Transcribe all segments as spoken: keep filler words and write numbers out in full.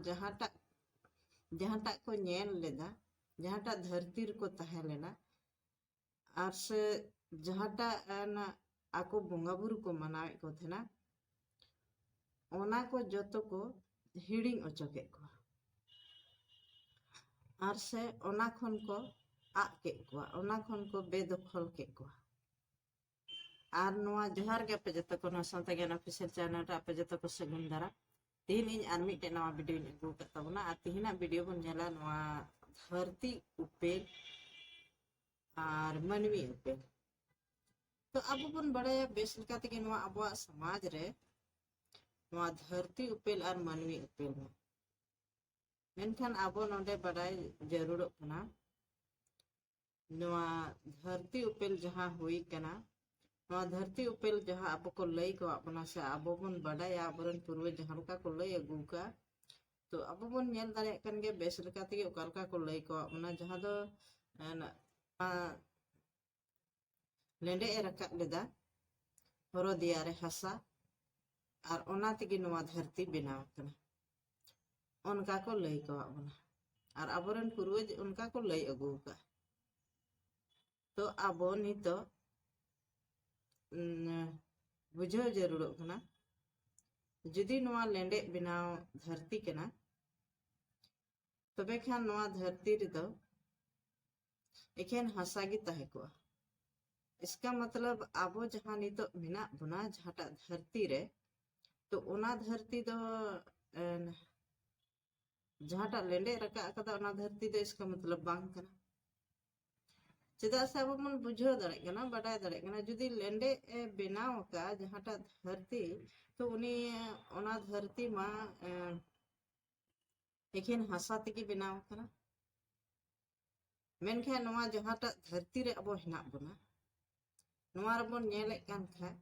ᱡᱟᱦᱟᱸᱴᱟᱜ ᱡᱟᱦᱟᱸᱴᱟᱜ ᱠᱚ ᱧᱮᱞ ᱞᱮᱫᱟ, ᱡᱟᱦᱟᱸᱴᱟᱜ ᱫᱷᱟᱹᱨᱛᱤ ᱨᱮᱠᱚ ᱛᱟᱦᱮᱸ ᱞᱮᱱᱟ, ᱟᱨ ᱥᱮ ᱡᱟᱦᱟᱸᱴᱟᱜ ᱮᱱ ᱟᱠᱚ ᱵᱚᱸᱜᱟ ᱵᱩᱨᱩ ᱠᱚ ᱢᱟᱱᱟᱣᱮᱫ ᱠᱚ ᱛᱟᱦᱮᱱᱟ, ᱚᱱᱟ ᱠᱚ ᱡᱚᱛᱚ ᱠᱚ ᱦᱤᱲᱤᱧ ᱚᱪᱚ ᱠᱮᱫ ᱠᱚᱣᱟ᱾ ᱟᱨ ᱥᱮ ᱚᱱᱟ ᱠᱷᱚᱱ ᱠᱚ ᱟᱫ ᱠᱮᱫ ᱠᱚᱣᱟ, ᱚᱱᱟ ᱠᱷᱚᱱ ᱠᱚ ᱵᱮᱫᱚᱠᱷᱚᱞ ᱠᱮᱫ ᱠᱚᱣᱟ᱾ ᱟᱨ ᱱᱚᱣᱟ ᱡᱚᱦᱟᱨ ᱜᱮ ᱟᱯᱮ ᱡᱚᱛᱚ ᱠᱚ, ᱱᱚᱣᱟ ᱥᱟᱶᱛᱟ ᱜᱮᱭᱟᱱ ᱚᱯᱷᱤᱥᱤᱭᱟᱞ ᱪᱮᱱᱮᱞ ᱨᱮ ᱟᱯᱮ ᱡᱚᱛᱚ ᱠᱚ ᱥᱟᱹᱜᱩᱱ ᱫᱟᱨᱟᱢ᱾ ᱛᱮᱦᱮᱧ ᱤᱧ ᱟᱨ ᱢᱤᱫᱴᱮᱡ ᱱᱟᱣᱟ ᱵᱷᱤᱰᱤᱭᱳᱧ ᱟᱹᱜᱩ ᱟᱠᱟᱫ ᱛᱟᱵᱚᱱᱟ᱾ ᱟᱨ ᱛᱮᱦᱮᱧᱟᱜ ᱵᱷᱤᱰᱤᱭᱳ ᱵᱚᱱ ᱧᱮᱞᱟ ᱱᱚᱣᱟ ᱫᱷᱟᱹᱨᱛᱤ ᱩᱯᱮᱞ ᱟᱨ ᱢᱟᱹᱱᱢᱤ ᱩᱯᱮᱞ᱾ ᱛᱚ ᱟᱵᱚ ᱵᱚᱱ ᱵᱟᱲᱟᱭᱟ ᱵᱮᱥ ᱞᱮᱠᱟ ᱛᱮᱜᱮ ᱱᱚᱣᱟ ᱟᱵᱚᱣᱟᱜ ᱥᱚᱢᱟᱡᱽ ᱨᱮ ᱱᱚᱣᱟ ᱫᱷᱟᱹᱨᱛᱤ ᱩᱯᱮᱞ ᱟᱨ ᱢᱟᱹᱱᱢᱤ ᱩᱯᱮᱞ ᱢᱟ᱾ ᱢᱮᱱᱠᱷᱟᱱ ᱟᱵᱚ ᱱᱚᱰᱮ ᱵᱟᱰᱟᱭ ᱡᱟᱹᱨᱩᱲᱚᱜ ᱠᱟᱱᱟ, ᱱᱚᱣᱟ ᱫᱷᱟᱹᱨᱛᱤ ᱩᱯᱮᱞ ᱡᱟᱦᱟᱸ ᱦᱩᱭ ᱠᱟᱱᱟ, ᱱᱚᱣᱟ ᱫᱷᱟᱹᱨᱛᱤ ᱩᱯᱮᱞ ᱡᱟᱦᱟᱸ ᱟᱵᱚ ᱠᱚ ᱞᱟᱹᱭ ᱠᱟᱣᱟᱫ ᱵᱚᱱᱟ ᱥᱮ ᱟᱵᱚ ᱵᱚᱱ ᱵᱟᱰᱟᱭᱟ, ᱟᱵᱚᱨᱮᱱ ᱯᱩᱨᱵᱚᱡᱽ ᱡᱟᱦᱟᱸ ᱞᱮᱠᱟ ᱠᱚ ᱞᱟᱹᱭ ᱟᱹᱜᱩ ᱟᱠᱟᱫ, ᱛᱚ ᱟᱵᱚ ᱵᱚᱱ ᱧᱮᱞ ᱫᱟᱲᱮᱭᱟᱜ ᱠᱟᱱ ᱜᱮᱭᱟ ᱵᱮᱥ ᱞᱮᱠᱟ ᱛᱮᱜᱮ ᱚᱠᱟ ᱞᱮᱠᱟ ᱠᱚ ᱞᱟᱹᱭ ᱠᱟᱣᱟᱫ ᱵᱚᱱᱟ, ᱡᱟᱦᱟᱸ ᱫᱚ ᱮᱱ, ᱱᱚᱣᱟ ᱞᱮᱸᱰᱮᱫ ᱮ ᱨᱟᱠᱟᱵ ᱞᱮᱫᱟ ᱦᱚᱨᱚ ᱫᱮᱭᱟ ᱨᱮ ᱦᱟᱥᱟ, ᱟᱨ ᱚᱱᱟ ᱛᱮᱜᱮ ᱱᱚᱣᱟ ᱫᱷᱟᱹᱨᱛᱤ ᱵᱮᱱᱟᱣ ᱟᱠᱟᱱᱟ, ᱚᱱᱠᱟ ᱠᱚ ᱞᱟᱹᱭ ᱠᱟᱣᱟᱫ ᱵᱚᱱᱟ᱾ ᱟᱨ ᱟᱵᱚᱨᱮᱱ ᱯᱩᱨᱵᱚᱡᱽ ᱚᱱᱠᱟ ᱠᱚ ᱞᱟᱹᱭ ᱟᱹᱜᱩ ᱟᱠᱟᱫ᱾ ᱛᱚ ᱟᱵᱚ ᱱᱤᱛᱚᱜ ᱩᱢ, ᱵᱩᱡᱷᱟᱹᱣ ᱡᱟᱹᱨᱩᱲᱚᱜ ᱠᱟᱱᱟ, ᱡᱩᱫᱤ ᱱᱚᱣᱟ ᱞᱮᱸᱰᱮᱫ ᱵᱮᱱᱟᱣ ᱫᱷᱟᱹᱨᱛᱤ ᱠᱟᱱᱟ, ᱛᱚᱵᱮ ᱠᱷᱟᱱ ᱱᱚᱣᱟ ᱫᱷᱟᱹᱨᱛᱤ ᱨᱮᱫᱚ ᱮᱠᱷᱮᱱ ᱦᱟᱥᱟ ᱜᱮ ᱛᱟᱦᱮᱸ ᱠᱚᱜᱼᱟ᱾ ᱤᱥᱠᱟ ᱢᱚᱛᱞᱚᱵ ᱟᱵᱚ ᱡᱟᱦᱟᱸ ᱱᱤᱛᱚᱜ ᱢᱮᱱᱟᱜ ᱵᱚᱱᱟ ᱡᱟᱦᱟᱸᱴᱟᱜ ᱫᱷᱟᱹᱨᱛᱤ ᱨᱮ, ᱛᱚ ᱚᱱᱟ ᱫᱷᱟᱹᱨᱛᱤ ᱫᱚ ᱮᱱ, ᱡᱟᱦᱟᱸᱴᱟᱜ ᱞᱮᱸᱰᱮᱫ ᱨᱟᱠᱟᱵ ᱟᱠᱟᱫᱟ ᱚᱱᱟ ᱫᱷᱟᱹᱨᱛᱤ ᱫᱚ ᱤᱥᱠᱟ ᱢᱚᱛᱞᱚᱵ ᱵᱟᱝ ᱠᱟᱱᱟ᱾ ᱪᱮᱫᱟᱜ ᱥᱮ ᱟᱵᱚ ᱵᱚᱱ ᱵᱩᱡᱷᱟᱹᱣ ᱫᱟᱲᱮᱭᱟᱜ ᱠᱟᱱᱟ, ᱵᱟᱰᱟᱭ ᱫᱟᱲᱮᱭᱟᱜ ᱠᱟᱱᱟ, ᱡᱩᱫᱤ ᱞᱮᱸᱰᱮᱫ ᱮ ᱵᱮᱱᱟᱣ ᱟᱠᱟᱫ ᱡᱟᱦᱟᱸᱴᱟᱜ ᱫᱷᱟᱹᱨᱛᱤ, ᱛᱚ ᱩᱱᱤ ᱚᱱᱟ ᱫᱷᱟᱹᱨᱛᱤ ᱢᱟ ᱮ, ᱮᱠᱷᱮᱱ ᱦᱟᱥᱟ ᱛᱮᱜᱮ ᱵᱮᱱᱟᱣ ᱟᱠᱟᱱᱟ᱾ ᱢᱮᱱᱠᱷᱟᱱ ᱱᱚᱣᱟ ᱡᱟᱦᱟᱸᱴᱟᱜ ᱫᱷᱟᱹᱨᱛᱤ ᱨᱮ ᱟᱵᱚ ᱦᱮᱱᱟᱜ ᱵᱚᱱᱟ, ᱱᱚᱣᱟ ᱨᱮᱵᱚᱱ ᱧᱮᱞᱮᱫ ᱠᱟᱱ ᱠᱷᱟᱱ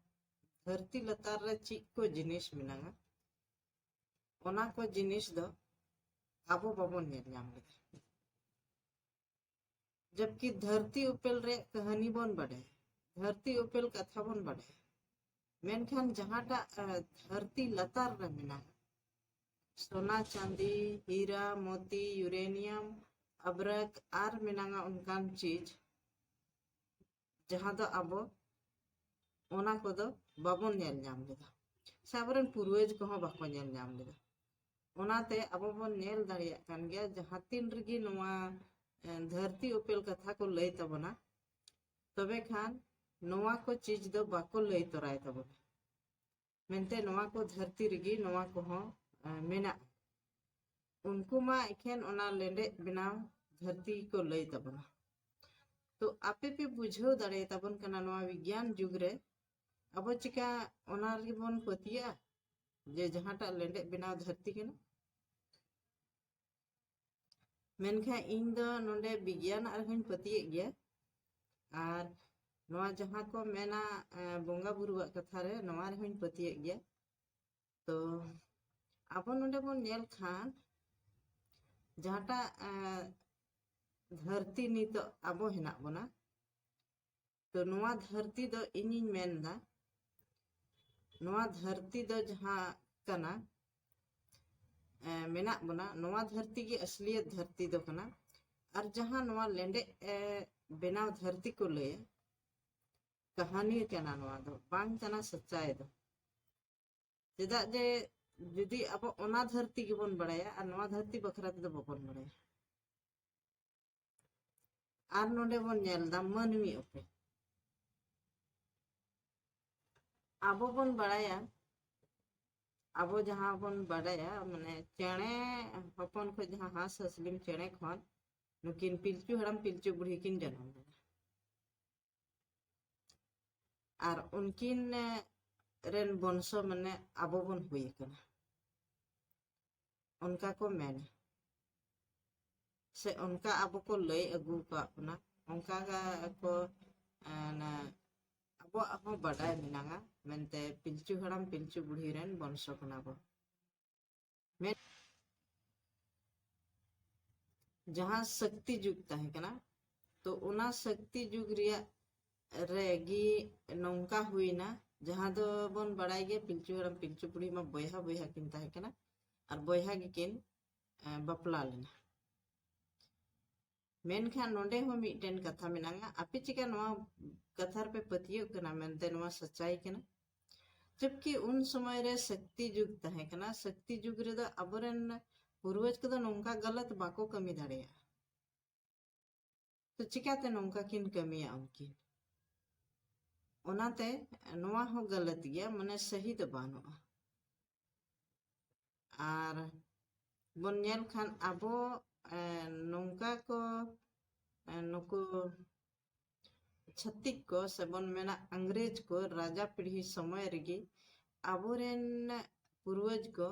ᱫᱷᱟᱹᱨᱛᱤ ᱞᱟᱛᱟᱨ ᱨᱮ ᱪᱮᱫ ᱠᱚ ᱡᱤᱱᱤᱥ ᱢᱮᱱᱟᱜᱼᱟ, ᱚᱱᱟ ᱠᱚ ᱡᱤᱱᱤᱥ ᱫᱚ ᱟᱵᱚ ᱵᱟᱵᱚᱱ ᱧᱮᱞ ᱧᱟᱢ ᱞᱮᱫᱟ᱾ ᱡᱚᱵᱠᱤ ᱫᱷᱟᱹᱨᱛᱤ ᱩᱯᱮᱞ ᱨᱮᱭᱟᱜ ᱠᱟᱹᱦᱱᱤ ᱵᱚᱱ ᱵᱟᱰᱟᱭᱟ, ᱫᱷᱟᱹᱨᱛᱤ ᱩᱯᱮᱞ ᱠᱟᱛᱷᱟ ᱵᱚᱱ ᱵᱟᱰᱟᱭᱟ, ᱢᱮᱱᱠᱷᱟᱱ ᱡᱟᱦᱟᱸᱴᱟᱜ ᱟᱸ, ᱫᱷᱟᱹᱨᱛᱤ ᱞᱟᱛᱟᱨ ᱨᱮ ᱢᱮᱱᱟᱜᱼᱟ, ᱥᱳᱱᱟ, ᱪᱟᱸᱫᱤ, ᱦᱤᱨᱟ, ᱢᱳᱛᱤ, ᱭᱩᱨᱮᱱᱤᱭᱟᱢ, ᱟᱵᱨᱟᱠ ᱟᱨ ᱢᱮᱱᱟᱜᱼᱟ ᱚᱱᱠᱟᱱ ᱪᱤᱡᱽ, ᱡᱟᱦᱟᱸ ᱫᱚ ᱟᱵᱚ ᱚᱱᱟ ᱠᱚᱫᱚ ᱵᱟᱵᱚᱱ ᱧᱮᱞ ᱧᱟᱢ ᱞᱮᱫᱟ, ᱥᱮ ᱟᱵᱚᱨᱮᱱ ᱯᱩᱨᱣᱟᱹᱡᱽ ᱠᱚᱦᱚᱸ ᱵᱟᱠᱚ ᱧᱮᱞ ᱧᱟᱢ ᱞᱮᱫᱟ᱾ ᱚᱱᱟᱛᱮ ᱟᱵᱚ ᱵᱚᱱ ᱧᱮᱞ ᱫᱟᱲᱮᱭᱟᱜ ᱠᱟᱱ ᱜᱮᱭᱟ, ᱡᱟᱦᱟᱸ ᱛᱤᱱ ᱨᱮᱜᱮ ᱱᱚᱣᱟ, ᱮ, ᱫᱷᱟᱹᱨᱛᱤ ᱩᱯᱮᱞ ᱠᱟᱛᱷᱟ ᱠᱚ ᱞᱟᱹᱭ ᱛᱟᱵᱚᱱᱟ, ᱛᱚᱵᱮ ᱠᱷᱟᱱ ᱱᱚᱣᱟ ᱠᱚ ᱪᱤᱡᱽ ᱫᱚ ᱵᱟᱠᱚ ᱞᱟᱹᱭ ᱛᱚᱨᱟᱭ ᱛᱟᱵᱚᱱᱟ᱾ ᱢᱮᱱᱛᱮ ᱱᱚᱣᱟ ᱠᱚ ᱫᱷᱟᱹᱨᱛᱤ ᱨᱮᱜᱮ ᱱᱚᱣᱟ ᱠᱚᱦᱚᱸ, ᱮ, ᱢᱮᱱᱟᱜᱼᱟ᱾ ᱩᱱᱠᱩ ᱢᱟ ᱮᱠᱷᱮᱱ ᱚᱱᱟ ᱞᱮᱸᱰᱮᱫ ᱵᱮᱱᱟᱣ ᱫᱷᱟᱹᱨᱛᱤ ᱠᱚ ᱞᱟᱹᱭ ᱛᱟᱵᱚᱱᱟ᱾ ᱛᱚ ᱟᱯᱮ ᱯᱮ ᱵᱩᱡᱷᱟᱹᱣ ᱫᱟᱲᱮᱭᱟᱛᱟᱵᱚᱱ ᱠᱟᱱᱟ, ᱱᱚᱣᱟ ᱵᱤᱜᱽᱭᱟᱱ ᱡᱩᱜᱽ ᱨᱮ ᱟᱵᱚ ᱪᱤᱠᱟ ᱚᱱᱟ ᱨᱮᱜᱮ ᱵᱚᱱ ᱯᱟᱹᱛᱭᱟᱹᱜᱼᱟ ᱡᱮ ᱡᱟᱦᱟᱸᱴᱟᱜ ᱞᱮᱸᱰᱮᱫ ᱵᱮᱱᱟᱣ ᱫᱷᱟᱹᱨᱛᱤ ᱠᱟᱱᱟ? ᱢᱮᱱᱠᱷᱟᱱ ᱤᱧ ᱫᱚ ᱱᱚᱰᱮ ᱵᱤᱜᱽᱭᱟᱱ ᱟᱜ ᱨᱮᱦᱚᱸᱧ ᱯᱟᱹᱛᱭᱟᱹᱜ ᱜᱮᱭᱟ, ᱟᱨ ᱱᱚᱣᱟ ᱡᱟᱦᱟᱸ ᱠᱚ ᱢᱮᱱᱟ, ᱮ, ᱵᱚᱸᱜᱟ ᱵᱩᱨᱩᱣᱟᱜ ᱠᱟᱛᱷᱟ ᱨᱮ, ᱱᱚᱣᱟ ᱨᱮᱦᱚᱸᱧ ᱯᱟᱹᱛᱭᱟᱹᱜ ᱜᱮᱭᱟ᱾ ᱛᱚ ᱟᱵᱚ ᱱᱚᱰᱮ ᱵᱚᱱ ᱧᱮᱞ ᱠᱷᱟᱱ, ᱡᱟᱦᱟᱸᱴᱟᱜ, ᱮ, ᱫᱷᱟᱹᱨᱛᱤ ᱱᱤᱛᱚᱜ ᱟᱵᱚ ᱦᱮᱱᱟᱜ ᱵᱚᱱᱟ, ᱛᱚ ᱱᱚᱣᱟ ᱫᱷᱟᱹᱨᱛᱤ ᱫᱚ ᱤᱧᱤᱧ ᱢᱮᱱᱫᱟ, ᱱᱚᱣᱟ ᱫᱷᱟᱹᱨᱛᱤ ᱫᱚ ᱡᱟᱦᱟᱸ ᱠᱟᱱᱟ, ᱮ, ᱢᱮᱱᱟᱜ ᱵᱚᱱᱟ, ᱱᱚᱣᱟ ᱫᱷᱟᱹᱨᱛᱤ ᱜᱮ ᱟᱥᱞᱤᱭᱟᱛ ᱫᱷᱟᱹᱨᱛᱤ ᱫᱚ ᱠᱟᱱᱟ᱾ ᱟᱨ ᱡᱟᱦᱟᱸ ᱱᱚᱣᱟ ᱞᱮᱸᱰᱮᱫ, ᱮ, ᱵᱮᱱᱟᱣ ᱫᱷᱟᱹᱨᱛᱤ ᱠᱚ ᱞᱟᱹᱭᱟ, ᱠᱟᱹᱦᱱᱤ ᱠᱟᱱᱟ ᱱᱚᱣᱟ ᱫᱚ, ᱵᱟᱝ ᱠᱟᱱᱟ ᱥᱟᱪᱟᱭ ᱫᱚ᱾ ᱪᱮᱫᱟᱜ ᱡᱮ ᱡᱩᱫᱤ ᱟᱵᱚ ᱚᱱᱟ ᱫᱷᱟᱹᱨᱛᱤ ᱜᱮᱵᱚᱱ ᱵᱟᱲᱟᱭᱟ ᱟᱨ ᱱᱚᱣᱟ ᱫᱷᱟᱹᱨᱛᱤ ᱵᱟᱠᱷᱨᱟ ᱛᱮᱫᱚ ᱵᱟᱵᱚᱱ ᱵᱟᱲᱟᱭᱟ᱾ ᱟᱨ ᱱᱚᱰᱮ ᱵᱚᱱ ᱧᱮᱞ ᱮᱫᱟ ᱢᱟᱹᱱᱢᱤ ᱩᱯᱮᱞ᱾ ᱟᱵᱚ ᱵᱚᱱ ᱵᱟᱲᱟᱭᱟ, ᱟᱵᱚ ᱡᱟᱦᱟᱸ ᱵᱚᱱ ᱵᱟᱰᱟᱭᱟ, ᱢᱟᱱᱮ ᱪᱮᱬᱮ ᱦᱚᱯᱚᱱ ᱠᱷᱚᱱ, ᱡᱟᱦᱟᱸ ᱦᱟᱸᱥ ᱦᱟᱸᱥᱞᱤ ᱪᱮᱬᱮ ᱠᱷᱚᱱ ᱱᱩᱠᱤᱱ ᱯᱤᱞᱪᱩ ᱦᱟᱲᱟᱢ ᱯᱤᱞᱪᱩ ᱵᱩᱲᱦᱤ ᱠᱤᱱ ᱡᱟᱱᱟᱢ ᱞᱮᱱᱟ᱾ ᱟᱨ ᱩᱱᱠᱤᱱ, ᱮ, ᱨᱮᱱ ᱵᱚᱝᱥᱚ ᱢᱟᱱᱮ ᱟᱵᱚ ᱵᱚᱱ ᱦᱩᱭ ᱟᱠᱟᱱᱟ, ᱚᱱᱠᱟ ᱠᱚ ᱢᱮᱱᱟ, ᱥᱮ ᱚᱱᱠᱟ ᱟᱵᱚ ᱠᱚ ᱞᱟᱹᱭ ᱟᱹᱜᱩ ᱟᱠᱟᱫ ᱵᱚᱱᱟ, ᱚᱱᱠᱟ ᱜᱮ ᱠᱚ, ᱮ, ᱚᱱᱟ ᱟᱵᱚᱣᱟᱜ ᱦᱚᱸ ᱵᱟᱰᱟᱭ ᱢᱮᱱᱟᱜᱼᱟ ᱢᱮᱱᱛᱮ, ᱯᱤᱞᱪᱩ ᱦᱟᱲᱟᱢ ᱯᱤᱞᱪᱩ ᱵᱩᱲᱦᱤ ᱨᱮᱱ ᱵᱚᱝᱥᱚ ᱠᱟᱱᱟ ᱵᱚᱱ᱾ ᱢᱮᱱ-, ᱡᱟᱦᱟᱸ ᱥᱟᱹᱠᱛᱤ ᱡᱩᱜᱽ ᱛᱟᱦᱮᱸ ᱠᱟᱱᱟ, ᱛᱚ ᱚᱱᱟ ᱥᱟᱹᱠᱛᱤ ᱡᱩᱜᱽ ᱨᱮᱭᱟᱜ ᱨᱮᱜᱮ ᱱᱚᱝᱠᱟ ᱦᱩᱭᱱᱟ, ᱡᱟᱦᱟᱸ ᱫᱚᱵᱚᱱ ᱵᱟᱲᱟᱭ ᱜᱮᱭᱟ, ᱯᱤᱞᱪᱩ ᱦᱟᱲᱟᱢ ᱯᱤᱞᱪᱩ ᱵᱩᱲᱦᱤ ᱢᱟ ᱵᱚᱭᱦᱟ ᱵᱚᱭᱦᱟ ᱠᱤᱱ ᱛᱟᱦᱮᱸ ᱠᱟᱱᱟ᱾ ᱟᱨ ᱵᱚᱭᱦᱟ ᱜᱮᱠᱤᱱ ᱮ, ᱵᱟᱯᱞᱟ ᱞᱮᱱᱟ᱾ ᱢᱮᱱᱠᱷᱟᱱ ᱱᱚᱰᱮ ᱦᱚᱸ ᱢᱤᱫᱴᱮᱱ ᱠᱟᱛᱷᱟ ᱢᱮᱱᱟᱜᱼᱟ, ᱟᱯᱮ ᱪᱤᱠᱟ ᱱᱚᱣᱟ ᱠᱟᱛᱷᱟ ᱨᱮᱯᱮ ᱯᱟᱹᱛᱭᱟᱹᱜ ᱠᱟᱱᱟ ᱢᱮᱱᱛᱮ, ᱱᱚᱣᱟ ᱥᱟᱪᱟᱭ ᱠᱟᱱᱟ? ᱡᱚᱵᱠᱤ ᱩᱱ ᱥᱚᱢᱚᱭ ᱨᱮ ᱥᱚᱠᱛᱤ ᱡᱩᱜᱽ ᱛᱟᱦᱮᱸ ᱠᱟᱱᱟ᱾ ᱥᱚᱠᱛᱤ ᱡᱩᱜᱽ ᱨᱮᱫᱚ ᱟᱵᱚᱨᱮᱱ ᱯᱩᱨᱵᱚᱡᱽ ᱠᱚᱫᱚ ᱱᱚᱝᱠᱟ ᱜᱟᱞᱟᱛ ᱵᱟᱠᱚ ᱠᱟᱹᱢᱤ ᱫᱟᱲᱮᱭᱟᱜᱼᱟ᱾ ᱛᱚ ᱪᱤᱠᱟᱛᱮ ᱱᱚᱝᱠᱟ ᱠᱤᱱ ᱠᱟᱹᱢᱤᱭᱟ ᱩᱱᱠᱤᱱ? ᱚᱱᱟᱛᱮ ᱱᱚᱣᱟ ᱦᱚᱸ ᱜᱟᱞᱟᱛ ᱜᱮᱭᱟ, ᱢᱟᱱᱮ ᱥᱟᱹᱦᱤ ᱫᱚ ᱵᱟᱹᱱᱩᱜᱼᱟ᱾ ᱟᱨ ᱵᱚᱱ ᱧᱮᱞ ᱠᱷᱟᱱ ᱟᱵᱚ ᱮ, ᱱᱚᱝᱠᱟ ᱠᱚ ᱮ, ᱱᱩᱠᱩ ᱪᱷᱟᱹᱛᱤᱠ ᱠᱚ ᱥᱮᱵᱚᱱ ᱢᱮᱱᱟ ᱤᱝᱨᱮᱡᱽ ᱠᱚ ᱨᱟᱡᱟ ᱯᱤᱲᱦᱤ ᱥᱚᱢᱚᱭ ᱨᱮᱜᱮ ᱟᱵᱚᱨᱮᱱ ᱯᱩᱨᱵᱚᱡᱽ ᱠᱚ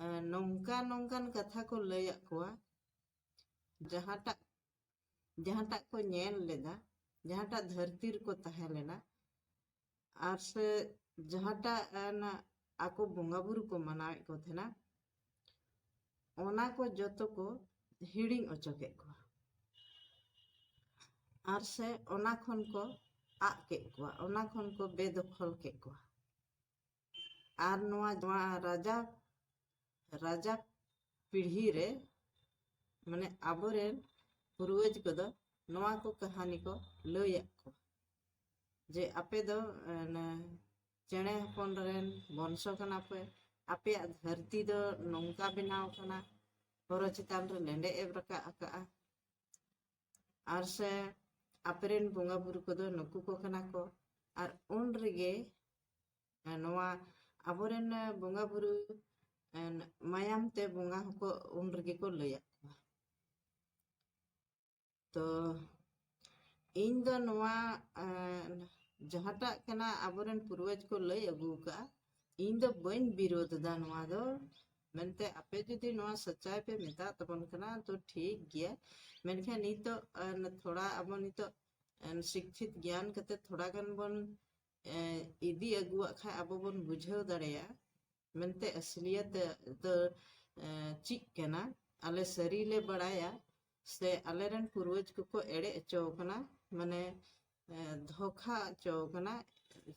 ᱮ, ᱱᱚᱝᱠᱟ ᱱᱚᱝᱠᱟᱱ ᱠᱟᱛᱷᱟ ᱠᱚ ᱞᱟᱹᱭᱟᱫ ᱠᱚᱣᱟ, ᱡᱟᱦᱟᱸᱴᱟᱜ ᱡᱟᱦᱟᱸᱴᱟᱜ ᱠᱚ ᱧᱮᱞ ᱞᱮᱫᱟ, ᱡᱟᱦᱟᱸᱴᱟᱜ ᱫᱷᱟᱹᱨᱛᱤ ᱨᱮᱠᱚ ᱛᱟᱦᱮᱸ ᱞᱮᱱᱟ, ᱟᱨ ᱥᱮ ᱡᱟᱦᱟᱸᱴᱟᱜ ᱚᱱᱟ ᱟᱠᱚ ᱵᱚᱸᱜᱟ ᱵᱩᱨᱩ ᱠᱚ ᱢᱟᱱᱟᱣᱮᱫ ᱠᱚ ᱛᱟᱦᱮᱱᱟ, ᱚᱱᱟ ᱠᱚ ᱡᱚᱛᱚ ᱠᱚ ᱦᱤᱲᱤᱧ ᱚᱪᱚ ᱠᱮᱫ ᱠᱚᱣᱟ᱾ ᱟᱨ ᱥᱮ ᱚᱱᱟ ᱠᱷᱚᱱ ᱠᱚ ᱟᱜ ᱠᱮᱫ ᱠᱚᱣᱟ, ᱚᱱᱟ ᱠᱷᱚᱱ ᱠᱚ ᱵᱮᱫᱚᱠᱷᱚᱞ ᱠᱮᱫ ᱠᱚᱣᱟ᱾ ᱟᱨ ᱱᱚᱣᱟ ᱱᱚᱣᱟ ᱨᱟᱡᱟ ᱨᱟᱡᱟ ᱯᱤᱲᱦᱤ ᱨᱮ, ᱢᱟᱱᱮ ᱟᱵᱚᱨᱮᱱ ᱯᱩᱨᱵᱚᱡᱽ ᱠᱚᱫᱚ ᱱᱚᱣᱟ ᱠᱚ ᱠᱟᱹᱦᱱᱤ ᱠᱚ ᱞᱟᱹᱭᱟᱫ ᱠᱚᱣᱟ ᱡᱮ ᱟᱯᱮ ᱫᱚ ᱮ, ᱪᱮᱬᱮ ᱦᱚᱯᱚᱱ ᱨᱮᱱ ᱵᱚᱝᱥᱚ ᱠᱟᱱᱟ ᱯᱮ, ᱟᱯᱮᱭᱟᱜ ᱫᱷᱟᱹᱨᱛᱤ ᱫᱚ ᱱᱚᱝᱠᱟ ᱵᱮᱱᱟᱣ ᱠᱟᱱᱟ, ᱦᱚᱨᱚ ᱪᱮᱛᱟᱱ ᱨᱮ ᱞᱮᱸᱰᱮᱫ ᱮ ᱨᱟᱠᱟᱵ ᱟᱠᱟᱜᱼᱟ, ᱟᱨ ᱥᱮ ᱟᱯᱮᱨᱮᱱ ᱵᱚᱸᱜᱟ ᱵᱩᱨᱩ ᱠᱚᱫᱚ ᱱᱩᱠᱩ ᱠᱚ ᱠᱟᱱᱟ ᱠᱚ᱾ ᱟᱨ ᱩᱱ ᱨᱮᱜᱮ ᱱᱚᱣᱟ ᱟᱵᱚᱨᱮᱱ ᱵᱚᱸᱜᱟ ᱵᱩᱨᱩ ᱢᱟᱭᱟᱢ ᱛᱮ ᱵᱚᱸᱜᱟ ᱦᱚᱸᱠᱚ ᱩᱱ ᱨᱮᱜᱮ ᱠᱚ ᱞᱟᱹᱭᱟᱫ ᱠᱚᱣᱟ᱾ ᱛᱚ ᱤᱧ ᱫᱚ ᱱᱚᱣᱟ ᱮ, ᱡᱟᱦᱟᱸᱴᱟᱜ ᱠᱟᱱᱟ ᱟᱵᱚᱨᱮᱱ ᱯᱩᱨᱵᱚᱡᱽ ᱠᱚ ᱞᱟᱹᱭ ᱟᱹᱜᱩ ᱟᱠᱟᱫᱼᱟ, ᱤᱧ ᱫᱚ ᱵᱟᱹᱧ ᱵᱤᱨᱳᱫᱷ ᱮᱫᱟ ᱱᱚᱣᱟ ᱫᱚ᱾ ᱢᱮᱱᱛᱮ ᱟᱯᱮ ᱡᱩᱫᱤ ᱱᱚᱣᱟ ᱥᱟᱪᱟᱭ ᱯᱮ ᱢᱮᱛᱟᱜ ᱛᱟᱵᱚᱱ ᱠᱟᱱᱟ ᱛᱚ ᱴᱷᱤᱠ ᱜᱮᱭᱟ, ᱢᱮᱱᱠᱷᱟᱱ ᱱᱤᱛᱚᱜ ᱮ, ᱛᱷᱚᱲᱟ ᱟᱵᱚ ᱱᱤᱛᱚᱜ ᱮ, ᱥᱤᱠᱠᱷᱤᱛ ᱜᱮᱭᱟᱱ ᱠᱟᱛᱮ ᱛᱷᱚᱲᱟ ᱜᱟᱱ ᱵᱚᱱ ᱮ, ᱤᱫᱤ ᱟᱹᱜᱩᱣᱟᱜ ᱠᱷᱟᱱ ᱟᱵᱚ ᱵᱚᱱ ᱵᱩᱡᱷᱟᱹᱣ ᱫᱟᱲᱮᱭᱟᱜᱼᱟ ᱢᱮᱱᱛᱮ ᱟᱹᱥᱞᱤᱭᱟᱛ ᱫᱚ ᱮ, ᱪᱮᱫ ᱠᱟᱱᱟ, ᱟᱞᱮ ᱥᱟᱹᱨᱤ ᱞᱮ ᱵᱟᱲᱟᱭᱟ ᱥᱮ ᱟᱞᱮᱨᱮᱱ ᱯᱩᱨᱵᱚᱡᱽ ᱠᱚᱠᱚ ᱮᱲᱮ ᱦᱚᱪᱚ ᱠᱟᱱᱟ, ᱢᱟᱱᱮ ᱮ, ᱫᱷᱳᱠᱷᱟ ᱦᱚᱪᱚ ᱠᱟᱱᱟ,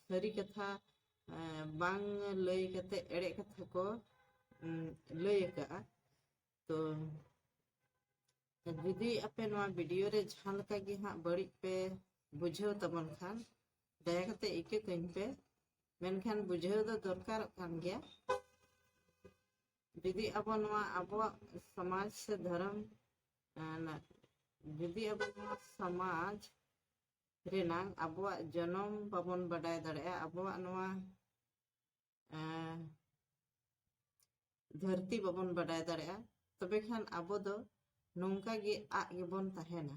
ᱥᱟᱹᱨᱤ ᱠᱟᱛᱷᱟ ᱮ, ᱵᱟᱝ ᱞᱟᱹᱭ ᱠᱟᱛᱮ ᱮᱲᱮ ᱠᱟᱛᱷᱟ ᱠᱚ ᱞᱟᱹᱭ ᱟᱠᱟᱫᱼᱟ᱾ ᱛᱚ ᱡᱩᱫᱤ ᱟᱯᱮ ᱱᱚᱣᱟ ᱵᱷᱤᱰᱤᱭᱳ ᱨᱮ ᱡᱟᱦᱟᱸ ᱞᱮᱠᱟ ᱜᱮ ᱦᱟᱸᱜ ᱵᱟᱹᱲᱤᱡ ᱯᱮ ᱵᱩᱡᱷᱟᱹᱣ ᱛᱟᱵᱚᱱ ᱠᱷᱟᱱ, ᱫᱟᱭᱟ ᱠᱟᱛᱮ ᱤᱠᱟᱹ ᱠᱟᱹᱧ ᱯᱮ᱾ ᱢᱮᱱᱠᱷᱟᱱ ᱵᱩᱡᱷᱟᱹᱣ ᱫᱚ ᱫᱚᱨᱠᱟᱨᱚᱜ ᱠᱟᱱ ᱜᱮᱭᱟ᱾ ᱡᱩᱫᱤ ᱟᱵᱚ ᱱᱚᱣᱟ ᱟᱵᱚᱣᱟᱜ ᱥᱚᱢᱟᱡᱽ ᱥᱮ ᱫᱷᱚᱨᱚᱢ, ᱟᱸ, ᱡᱩᱫᱤ ᱟᱵᱚ ᱱᱚᱣᱟ ᱥᱚᱢᱟᱡᱽ ᱨᱮᱱᱟᱝ ᱟᱵᱚᱣᱟᱜ ᱡᱚᱱᱚᱢ ᱵᱟᱵᱚᱱ ᱵᱟᱰᱟᱭ ᱫᱟᱲᱮᱭᱟᱜᱼᱟ, ᱟᱵᱚᱣᱟᱜ ᱱᱚᱣᱟ, ᱟᱸ, ᱫᱷᱟᱹᱨᱛᱤ ᱵᱟᱵᱚᱱ ᱵᱟᱰᱟᱭ ᱫᱟᱲᱮᱭᱟᱜᱼᱟ, ᱛᱚᱵᱮ ᱠᱷᱟᱱ ᱟᱵᱚ ᱫᱚ ᱱᱚᱝᱠᱟ ᱜᱮ ᱟᱜ ᱜᱮᱵᱚᱱ ᱛᱟᱦᱮᱱᱟ᱾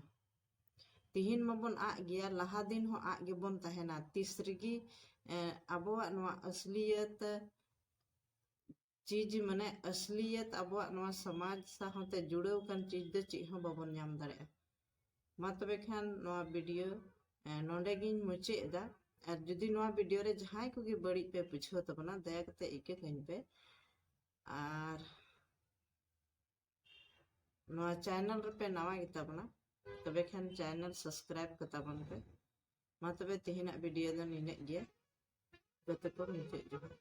ᱛᱤᱦᱤᱧ ᱢᱟᱵᱚᱱ ᱟᱜ ᱜᱮᱭᱟ, ᱞᱟᱦᱟ ᱫᱤᱱ ᱦᱚᱸ ᱟᱜ ᱜᱮᱵᱚᱱ ᱛᱟᱦᱮᱱᱟ᱾ ᱛᱤᱥ ᱨᱮᱜᱮ, ᱮᱸ, ᱟᱵᱚᱣᱟᱜ ᱱᱚᱣᱟ ᱟᱥᱞᱤᱭᱟᱹᱛ ᱪᱤᱡᱽ, ᱢᱟᱱᱮ ᱟᱥᱞᱤᱭᱟᱹᱛ ᱟᱵᱚᱣᱟᱜ ᱱᱚᱣᱟ ᱥᱚᱢᱟᱡᱽ ᱥᱟᱶᱛᱮ ᱡᱩᱲᱟᱹᱣ ᱟᱠᱟᱱ ᱪᱤᱡᱽ ᱫᱚ ᱪᱮᱫ ᱦᱚᱸ ᱵᱟᱵᱚᱱ ᱧᱟᱢ ᱫᱟᱲᱮᱭᱟᱜᱼᱟ᱾ ᱢᱟ ᱛᱚᱵᱮ ᱠᱷᱟᱱ ᱱᱚᱣᱟ ᱵᱷᱤᱰᱤᱭᱳ, ᱮᱸ, ᱱᱚᱰᱮ ᱜᱤᱧ ᱢᱩᱪᱟᱹᱫ ᱮᱫᱟ᱾ ᱟᱨ ᱡᱩᱫᱤ ᱱᱚᱣᱟ ᱵᱷᱤᱰᱤᱭᱳ ᱨᱮ ᱡᱟᱦᱟᱸᱭ ᱠᱚᱜᱮ ᱵᱟᱹᱲᱤᱡ ᱯᱮ ᱵᱩᱡᱷᱟᱹᱣ ᱛᱟᱵᱚᱱᱟ, ᱫᱟᱭᱟ ᱠᱟᱛᱮ ᱤᱠᱟᱹ ᱠᱟᱹᱧ ᱯᱮ᱾ ᱟᱨ ᱱᱚᱣᱟ ᱪᱮᱱᱮᱞ ᱨᱮᱯᱮ ᱱᱟᱣᱟ ᱜᱮᱛᱟ ᱵᱚᱱᱟ, ᱛᱚᱵᱮ ᱠᱷᱟᱱ ᱪᱮᱱᱮᱞ ᱥᱟᱵᱥᱠᱨᱟᱭᱤᱵ ᱠᱟᱛᱟ ᱵᱚᱱ ᱯᱮ᱾ ᱢᱟ ᱛᱚᱵᱮ ᱛᱮᱦᱮᱧᱟᱜ ᱵᱷᱤᱰᱤᱭᱳ ᱫᱚ ᱱᱤᱱᱟᱹᱜ ᱜᱮ᱾ ᱡᱚᱛᱚ ᱠᱚ ᱢᱩᱪᱟᱹᱫ ᱡᱚᱦᱟᱨ᱾